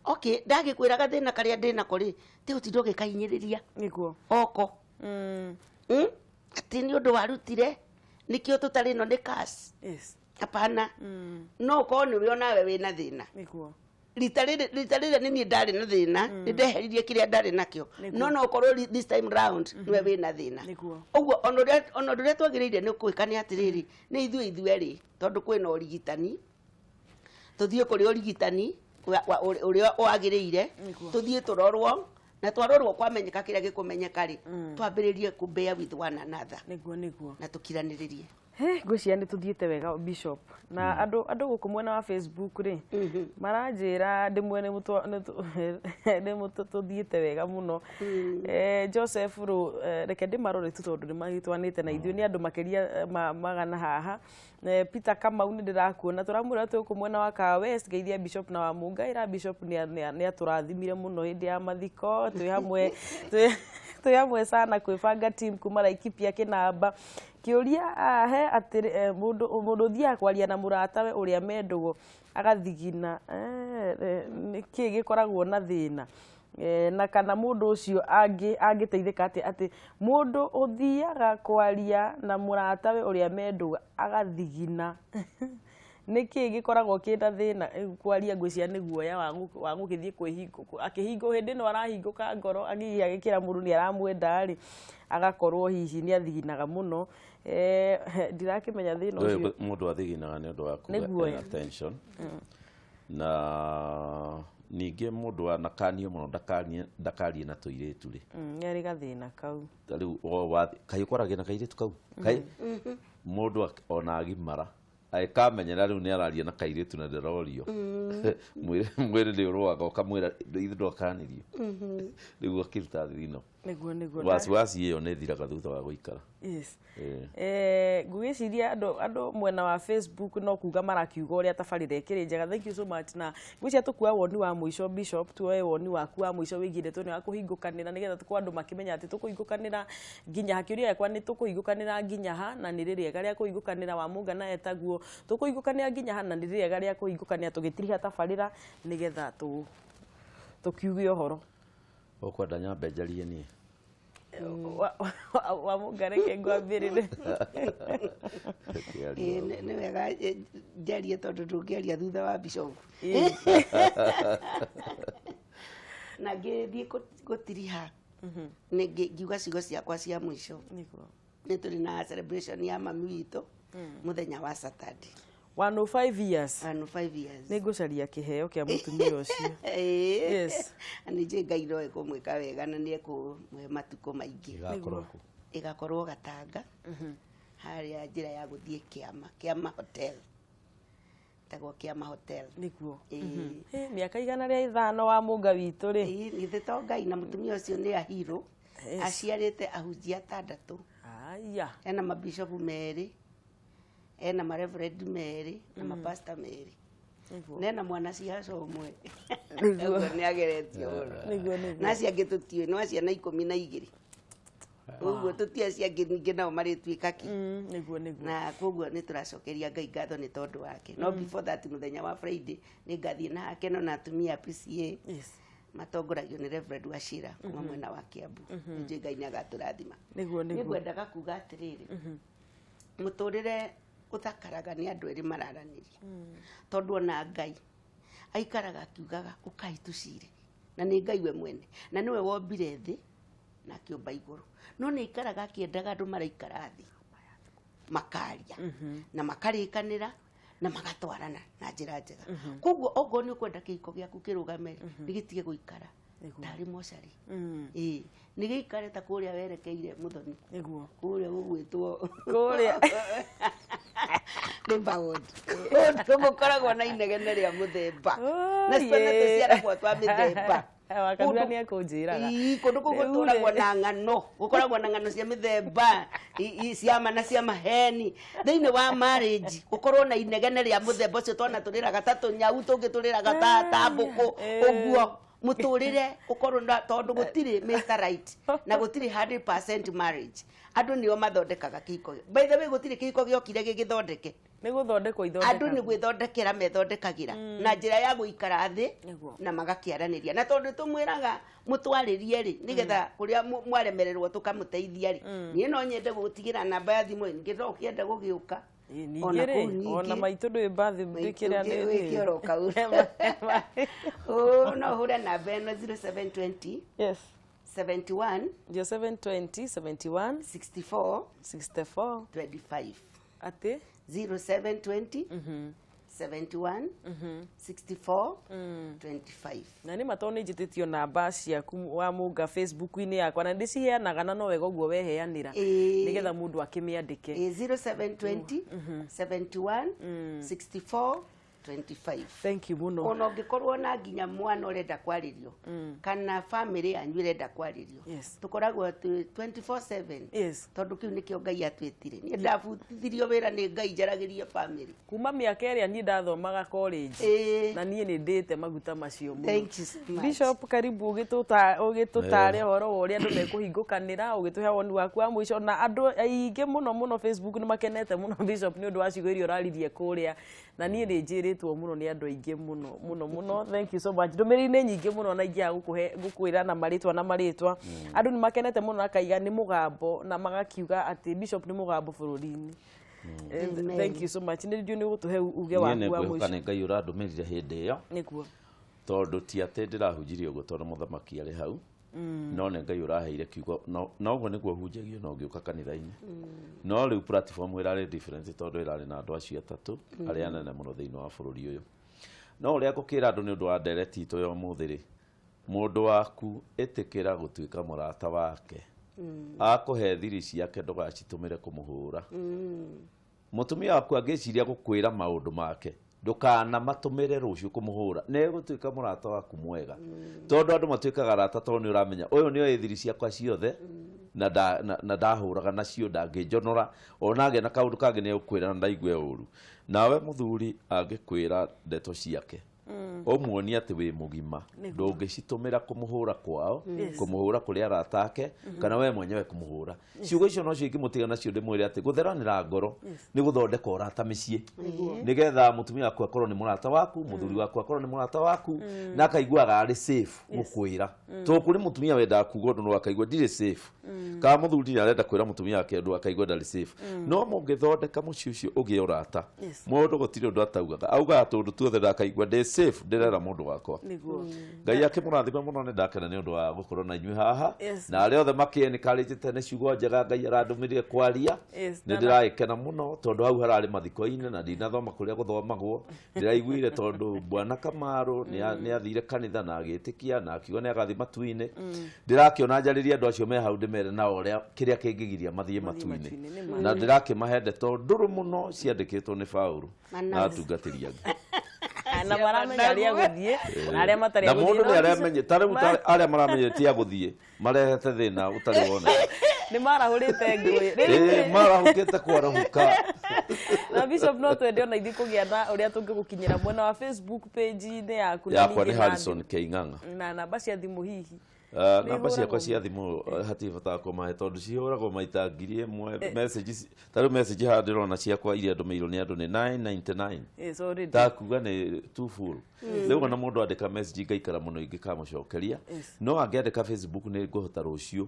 okay, ndagĩkwĩra gathĩna karĩa ndĩnako rĩ, ti gũtinda ũgĩkahinyĩrĩria. Oko. Atĩ nĩ ũndũ warutire, nĩkĩo tũtarĩ ĩno nĩ curse. Hapana. No ũkorwo nĩwe onawe wĩna thĩna. Rita rĩrĩ nĩ niĩ ndarĩ na thĩna, nĩ ndeheririe kĩrĩa ndarĩ nakĩo. No no ũkorwo this time round nĩwe wĩna thĩna. Ũguo ona ũndũ ũrĩa twagĩrĩire nĩ gwĩka nĩ atĩrĩrĩ, nĩ ithuĩ ithuerĩ, tondũ kwĩna ũrigitani, tũthiĩ kũrĩ ũrigitani ũrĩa wagĩrĩire, tũthiĩ tũrorwo, na twarorwo kwamenyeka kĩrĩa gĩkũmenyeka rĩ, twambĩrĩrie kũ bear with one another. Nĩguo, nĩguo. Na tũkiranĩrĩrie. Ngwĩciria nĩ tũthiĩte wega Bishop. Na andũ gũkũ mwena wa Facebook rĩ, maranjĩra ndĩmwe nĩ tũthiĩte wega mũno. Joseph rũ, reke ndĩmarore tu tondũ nĩmagĩtwanĩte na ithuĩ nĩ andũ makĩria magana haha. Peter Kamau nĩ ndĩrakuona, tũramwĩra twĩ gũkũ mwena wa Kahawa West, ngeithia Bishop na wa Mũnga, ĩra Bishop nĩ atũrathimire mũno hĩndĩ ya mathiko, twĩ hamwe sana kwĩbanga team kuma Laikipia Kĩnamba. Kĩũria he atĩrĩ, mũndũ ũthiaga kwaria na mũratawe ũrĩa mendũgũ agathigina, nĩkĩ gĩkoragwo na thĩna? Na kana mũndũ ũcio angĩteithĩka atĩa? Atĩ mũndũ ũthiaga kwaria na mũratawe ũrĩa mendũgũ agathigina, nĩkĩ gĩkoragwo kĩna thĩna? Kwaria ngwĩciria nĩ guoya wa gũgĩthiĩ kwĩhingũka, akĩhingũ hĩndĩ ĩno arahingũka ngoro, hihi agĩkĩra mũndũ nĩ aramwenda rĩ, agakorwo hihi nĩ athiginaga mũno. Ndirakĩmenya thĩna ũcio. Mũndũ athiginaga nĩ ũndũ wa kuga ena tension. Na ningĩ mũndũ anakanio mũno ndakarie na tũirĩtu rĩ. Nĩ arĩ gathĩna kau. Ta rĩu kaĩ ũkwaragia na kairĩtu kau? Kaĩ mũndũ ona agimara agĩkamenyera rĩu nĩ araria na kairĩtu na ndĩrorio. Mwĩrĩ nĩ ũrũaga ũkamwĩra ithuĩ ndwakanirio. Rĩu akĩruta thithino. Nĩguo, nĩguo. Wasiwasi ĩyo nĩ ĩthiraga thutha wa gũikara. Ngwĩciria andũ mwena wa Facebook no kuga marakiuga ũrĩa tabarĩra ĩkĩrĩ njega. Thank you so much. Na ngwĩciria tũkuoya woni wa mũico Bishop, tuoe woni waku wa mũico wĩgiĩ ndeto ĩno ya kũhingũkanĩra nĩgetha tũkorwo andũ makĩmenya atĩ tũkũhingũkanĩra nginya ha. Kĩũria gĩakwa nĩ tũkũhingũkanĩra nginya ha, na nĩ rĩrĩega rĩa kũhingũkanĩra wa Mũnga na etaguo. Tũkũhingũkanĩra nginya ha, na nĩ rĩrĩega rĩa kũhingũkanĩra tũgĩtiriha tabarĩra nĩgetha tũkiuge ũhoro. Ũkwenda nyambe njarie niĩ? Wa Mũnga, reke ngwambĩrĩre. Ĩĩ, nĩ wega njarie tondũ ndũngĩaria thutha wa bishop. Na ngĩthiĩ gũtiriha nĩ ngiuga ciugo ciakwa cia mũico. Nĩ tũrĩ na celebration ya mami witũ mũthenya wa Saturday. 105 years. 105 years. Nĩ ngũcaria kĩheo kĩa mũtumia ũcio. Ĩĩ. Yes. Na nĩ njũĩ Ngai no ekũmwĩka wega na nĩ ekũmũhe matukũ maingĩ. Ĩgakorwo kũ? Ĩgakorwo Gatanga, harĩa njĩra ya gũthiĩ Kĩama, Kĩama Hotel, ĩtagwo Kĩama Hotel. Ĩĩ. Mĩaka 105 wa Mũnga witũ rĩ. Ĩĩ, githĩ to Ngai? Na mũtumia ũcio nĩ ahirũ. Aciarĩte ahunjia atandatũ. Aya. Ena mabishopu merĩ, ena mareverend merĩ na mapasta merĩ, na ena mwana ciaca ũmwe. Ũguo nĩ ageretio mũno. Nĩguo, nĩguo. Na acio angĩ tũtiũĩ, no ciana 12, ũguo tũtiũĩ acio angĩ ningĩ nao marĩtuĩka kĩ. Nĩguo, nĩguo. Na koguo nĩ tũracokeria Ngai ngatho nĩ tondũ wake. No before that, mũthenya wa Friday nĩ ngathiĩ na hakeno na atumia a PCA matongoragio nĩ Reverend Wachira kuma mwena wa Kiambu. Nĩ Ngai nĩ agatũrathima. Nĩguo, Nĩ nĩguo. ngwendaga kuga atĩrĩrĩ, mũtũrĩre ũthakaraga nĩ andũ erĩ mararanĩria, tondũ ona Ngai aikaraga akiugaga, "Ũkai tũcire," na nĩ Ngai we mwene na nĩwe wombire thĩ na akĩũmba igũrũ, no nĩ aikaraga akĩendaga andũ maraikara thĩ makaria na makarĩkanĩra na magatwarana na njĩra njega. Koguo okorwo nĩ ũkwenda kĩhiko gĩaku kĩrũgame rĩ, nĩ gĩtige gũikara tarĩ mocarĩ. Ĩĩ, nĩ gĩikare ta kũrĩa werekeire mũthoni, kũrĩa gũgwĩtwo Kũrĩa. Riverwood, kũndũ gũkoragwo na inegene rĩa mũthemba na ciana tũciaragwo twa mĩthemba. Wakanua nĩ ekũnjĩraga. Ii, kũndũ kũu Rĩu rĩ. gũtũragwo na ng'ano, gũkoragwo na ng'ano cia mĩthemba ciama na cia maheni. Thĩinĩ wa marriage gũkorwo na inegene rĩa mũthemba ũcio, twana tũrĩraga ta tũnyau, tũngĩ tũrĩraga ta mbũkũ, ũguo mũtũrĩre ũkorwo na, tondũ gũtirĩ Mr Right na gũtirĩ 100% marriage. Andũ nĩo mathondekaga kĩhiko. By the way, gũtirĩ kĩhiko gĩokire gĩgĩthondeke. Nĩ gũthondekwo. Andũ Ithondekagwo. Nĩ gwĩthondekera methondekagĩra na njĩra ya gũikara thĩ na magakĩaranĩria, na tondũ tũmwĩraga mũtwarĩrie rĩ, nĩgetha kũrĩa mwaremererwo tũkamũteithia rĩ. Niĩ no nyende gũtigĩra namba ya thimũ, ningĩ no ũkĩenda gũgĩũka. Ĩ, Ona ningĩ rĩ, kũu ona ningĩ. maitũ ndũĩ bathi ndĩkĩrĩa. Wĩke oro kau. No ũhũre namba ĩno, 0720 71 0720 71 64 64 25. Atĩ? 0720 71 64 25. Na nĩ ma, tondũ nĩ njĩtĩtio namba ciaku wa Mũnga Facebook-inĩ yakwa na ndĩciheanaga, na no wega ũguo weheanĩra nĩgetha mũndũ akĩmĩandĩke. Ĩĩ, 0720 71 64 25. Thank you mũno. Ona ũngĩkorwo na nginya mwana ũrenda kwarĩrio kana famĩlĩ yanyu ĩrenda kwarĩrio, tũkoragwo 24/7, tondũ kĩu nĩkĩo Ngai atwĩtire. Niĩ ndabutithirio wĩra nĩ Ngai njaragĩrie famĩlĩ. Kuma mĩaka ĩrĩa niĩ ndathomaga college, na niĩ nĩ ndĩte maguta macio mũno. Thank you so much. Bishop, karibu ũgĩtũtare ũhoro wa ũrĩa andũ mekũhingũkanĩra, ũgĩtũhe woni waku wa mũico. Na andũ aingĩ mũno mũno Facebook nĩ makenete mũno, Bishop, nĩ ũndũ wa ciugo iria ũraririe kũrĩa, na niĩ nĩ njĩrĩtwo mũno nĩ andũ aingĩ mũno mũno mũno. Thank you so much. Ndũmĩrĩri nĩ nyingĩ mũno na ingĩaga gũkũhe gũkwĩra na marĩtwa na marĩtwa. Andũ nĩ makenete mũno na akaiga nĩ mũgambo, na magakiuga atĩ Bishop nĩ mũgambo bũrũri-inĩ. Amen. Thank you so much. Nĩ ndiũ nĩ ũgũtũhe uge Niĩ waku nĩ wa ngwĩhoka mũico. nĩ Ngai ũrandũmĩrire hĩndĩ ĩyo, tondũ ti atĩ ndĩrahunjirie ũguo tondũ mũthamaki arĩ hau, no nĩ Ngai ũraheire kiugo. Na ũguo nĩguo hunjagia na ũngĩũka kanitha-inĩ, no rĩu platform ĩrarĩ different tondũ ĩrarĩ na andũ acio atatũ arĩa anene mũno thĩinĩ wa bũrũri ũyũ. No ũrĩa ngũkĩra andũ nĩ ũndũ wa ndereti itũ ya ũmũthĩ rĩ, mũndũ waku ĩtĩkĩra gũtuĩka mũrata wake, akũhe thiri ciake, ndũgacitũmĩre kũmũhũra. Mũtumia waku angĩciria gũkwĩra maũndũ make, ndũkanamatũmĩre rũciũ kũmũhũra. Nĩ egũtuĩka mũrata waku mwega, tondũ andũ matuĩkaga arata tondũ nĩ ũramenya ũyũ nĩ oĩ thiri ciakwa ciothe na ndahũraga nacio, ndangĩnjonora. Ona agĩa na kaũndũ kangĩ nĩ egũkwĩra na ndaigue ũru. Nawe mũthuri angĩkwĩra ndeto ciake. Ũmuonie atĩ wĩ mũgima. Ndũngĩcitũmĩra kũmũhũra kwao, kũmũhũra kũrĩ arata ake, kana we mwenyewe kũmũhũra. Ciugo icio nocio ingĩmũtiga nacio, ndĩmwĩre atĩ gũtheranĩra ngoro nĩ gũthondeka ũrata mĩciĩ, nĩgetha mũtumia waku akorwo nĩ mũrata waku, mũthuri waku akorwo nĩ mũrata waku, na akaiguaga arĩ safe gũkwĩra, tondũ kũrĩ mũtumia wendaga kuga ũndũ no akaigua ndirĩ safe, kana mũthuri nĩ arenda kwĩra mũtumia wake ũndũ akaigua ndarĩ safe. No mũngĩthondeka mũciĩ ũcio ũgĩe ũrata, mũndũ gũtirĩ ũndũ ataugaga, augaga tũndũ tuothe ndakaigua ndĩ safe ndĩrera mũndũ wakwa. Ngai akĩmũrathime mũno. Nĩ ndakena nĩ ũndũ wa gũkorwo na inyuĩ haha na arĩa othe makĩencouragĩte nĩ ciugo njega Ngai arandũmĩrire kwaria. Nĩ ndĩragĩkena mũno tondũ hau hararĩ mathiko-inĩ na ndinathoma kũrĩa gũthomagwo. Ndĩraiguire tondũ Bwana Kamaru nĩ athire kanitha na agĩtĩkia na akiuga nĩ agathiĩ matu-inĩ. Ndĩrakĩona njarĩrie andũ acio me hau, ndĩmere nao ũrĩa kĩrĩa kĩngĩgiria mathiĩ matu-inĩ. Matu-inĩ, nĩ ma. Na ndĩrakĩmahe ndeto ndũrũ mũno ciandĩkĩtwo nĩ Paũlũ na atungatĩri angĩ. Na maramenya arĩa gũthiĩ na arĩa matarĩ na a gũthiĩ. Mũndũ No nĩ aramenye ta rĩu arĩa maramenye ti a gũthiĩ marehete thĩna ũtarĩ wona. Nĩ marahũrĩte ngũĩ. Ĩĩ, marahũkĩte kwarahũka. Na Bishop, no twende ona ithuĩ kũgĩa na ũrĩa tũngĩgũkinyĩra mwena wa Facebook page-inĩ yaku na Yakwa nĩ ningĩ na Harrison K Ng'ang'a. Na namba cia thimũ hihi? Namba ciakwa Nĩihũragwo? Cia thimũ hatirĩ bata wa kũmahe tondũ cihũragwo maita 1000 message. Ta rĩu message haha ndĩrona ciakwa iria ndũmĩirwo nĩ andũ nĩ 999. Yes, already. Ta kuga nĩ too full. Rĩu ona mũndũ andĩka message ngaikara mũno ingĩkamũcokeria. No angĩandĩka Facebook nĩ ngũhota rũciũ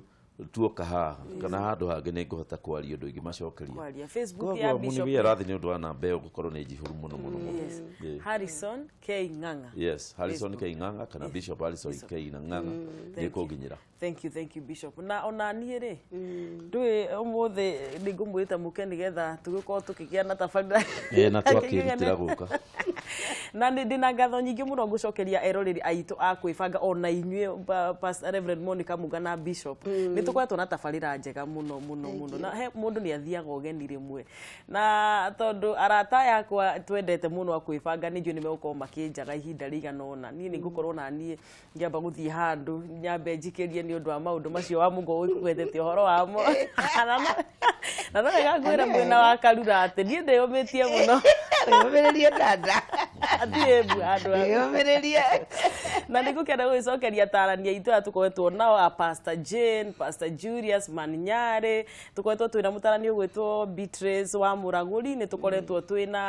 tuoka haha kana handũ hangĩ nĩ ngũhota kwaria ũndũ ingĩmacokeria. Kwaria Facebook ya Koguo Bishop mũnimia rathi nĩ ũndũ wa namba ĩyo gũkorwo nĩ njihũru mũno mũno mũno. Harrison K Ng'ang'a. Yes, Harrison K Ng'ang'a kana Bishop Harrison K Ng'ang'a nĩ kũnginyĩra. Thank you, thank you, Bishop. Na ona niĩ rĩ, ndũĩ ũmũthĩ nĩ ngũmwĩta mũke nĩgetha tũgĩkorwo tũkĩgĩa na tabarĩra. Ĩĩ, na twakĩrutĩra gũka. Na nĩ ndĩna ngatho nyingĩ mũno ngũcokeria eroreri aitũ a kwĩbanga, ona inyuĩ Pastor Reverend Monica Muga na Bishop. Nĩ tũkoretwo na tabarĩra njega mũno mũno mũno, na he mũndũ nĩ athiaga ũgeni rĩmwe, na tondũ arata aya akwa twendete mũno a kwĩbanga nĩ njũĩ nĩ megũkorwo makĩnjaga ihinda rĩigana ũna. Niĩ nĩ ngũkorwo na niĩ ngĩamba gũthiĩ handũ nyambe njikĩrie nĩ ũndũ wa maũndũ macio wa Mungu ũgwetete ũhoro wamo. Na no wega ngwĩra mwena wa Karura atĩ niĩ ndĩyũmĩtie mũno. Wĩyũmĩrĩrie, dada. Hatirĩ mbu handũ hau. Wĩyũmĩrĩrie. Na nĩ ngũkenda gũgĩcokeria atarani aitũ aya tũkoretwo nao, a Pastor Jane, Pastor Julius Maninyarĩ, tũkoretwo twĩna mũtarani ũgwĩtwo Beatrice wa Mũragũri, nĩ tũkoretwo twĩna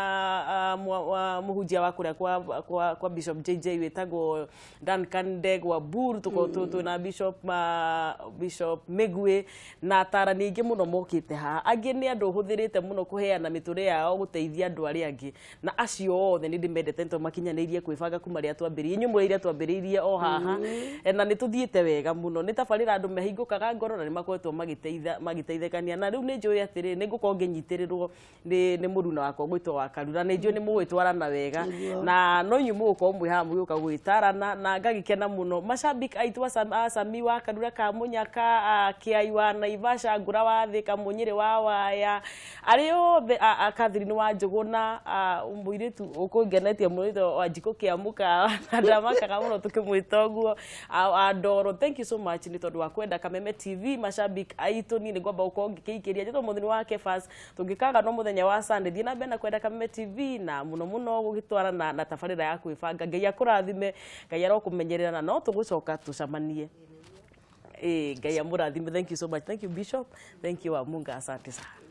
mũhunjia wa kũrĩa kwa Bishop JJ wĩtagwo Duncan Ndegwa Bur, tũkoretwo twĩna Bishop Mĩgwĩ na atarani aingĩ mũno mokĩte haha. Angĩ nĩ andũ hũthĩrĩte mũno kũheana mĩtũrĩre yao gũteithia andũ arĩa angĩ, na acio othe nĩ ndĩmendete nĩ tondũ makinyanĩirie kwĩbanga kuma rĩrĩa twambĩrĩirie. Inyuĩ mũrĩ iria twambĩrĩirie o haha. Na nĩ tũthiĩte wega mũno. Nĩ tabarĩra andũ mahingũkaga ngoro na nĩ makoretwo magĩteithĩkania. Na rĩu nĩ njũĩ atĩrĩ, nĩ ngũkorwo ngĩnyitĩrĩrwo nĩ mũruna wakwa gwĩtwo wa Karura. Nĩ njũĩ nĩ mũgwĩtwarana wega na no inyuĩ mũgũkorwo mwĩ haha mũgĩũka gwĩtarana, na ngagĩkena mũno. Macambik aitũ a Sami wa Karura ka Mũnyaka, Kĩai wa Naivasha, Ngũra wa Thĩka, Mũnyĩrĩ wa Waya, arĩa othe a Catherine wa Njũgũna, mũirĩtu ũkũngenetie mũno wĩtagwo Wanjikũ kĩa mũkawa, na ndamakaga mũno tũkĩmwĩta ũguo, a Ndoro. Thank you so much nĩ tondũ wa kwenda Kameme TV. Macambik aitũ, niĩ nĩ ngwamba gũkorwo ngĩkĩikĩria njĩtwo mũthoni wa Kefas. Tũngĩkaga no mũthenya wa Sunday. Thiĩ na mbere na kwenda Kameme TV na mũno mũno gũgĩtwarana na tabarĩra ya kwĩbanga. Ngai akũrathime, Ngai arokũmenyerera, na no tũgũcoka tũcemanie. Ĩĩ, Ngai amũrathime. Thank you so much. Thank you, Bishop. Thank you, Wamunga. Asante sana.